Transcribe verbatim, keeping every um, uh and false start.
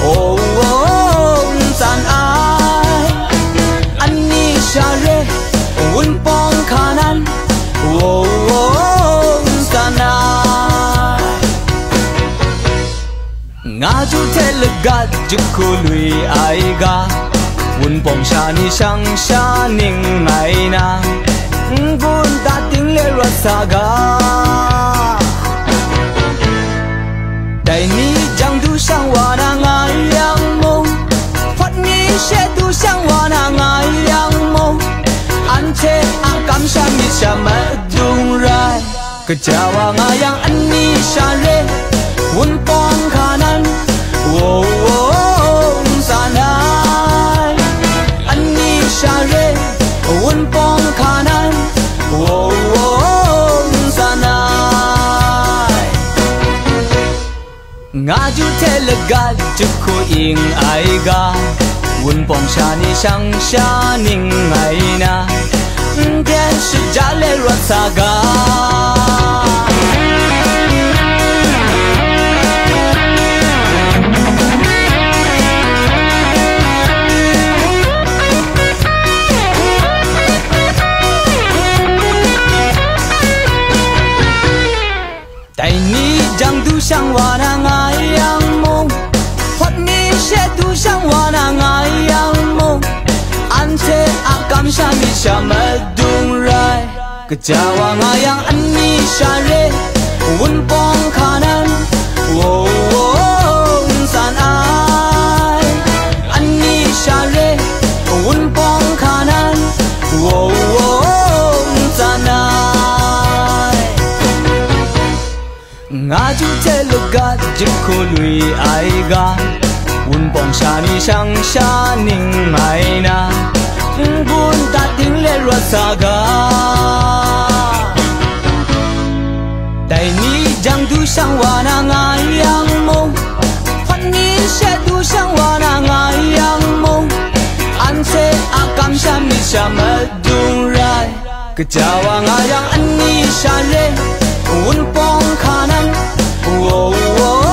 O, o, ntsan ai, ani sha re, Wunpawng Hkanan, o, o, ntsan ai. Nga ju hte lagat jahku lui ai ga, Wunpawng sha ni shang sha ning ai na, n-gun dat ting le rawt sa ga. Dai ni jang du shang wa na nga yang mung, hpawt ni she du shang wa na nga yang mung, anhte a kamsham myit sha madung rai. Kaja wa nga yang ani sha re, Wunpawng Hkanan, wow, wow, ntsan ai. Ani sha re, Wunpawng Hkanan, wow, wow, ntsan ai. Nga ju hte lagat jahku ing ai ga, Wunpawng sha ni shang sha ning ai na, n-jen shaja le rawt sa ga. Dai ni jang du shang wa na nga yang mung, hpawt ni she du shang wa na nga yang mung, anhte a kamsham myit sha madung rai. Kaja wa nga yang ani sha re, Wunpawng Hkanan, wow, wow, ntsan ai. Ani sha re, Wunpawng Hkanan, wow, wow, ntsan ai. Nga ju hte lagat jahku lui ai ga, Wunpawng sha ni shang sha ning ai na, n-gun dat ting le rawt sa ga. Dai ni jang du shang wa na nga yang mung, hpawt ni she du shang wa na nga yang mung, anhte a kamsham myit sha madung rai. Kaja wa nga yang ani sha re, Wunpawng Hkanan, wow, wow,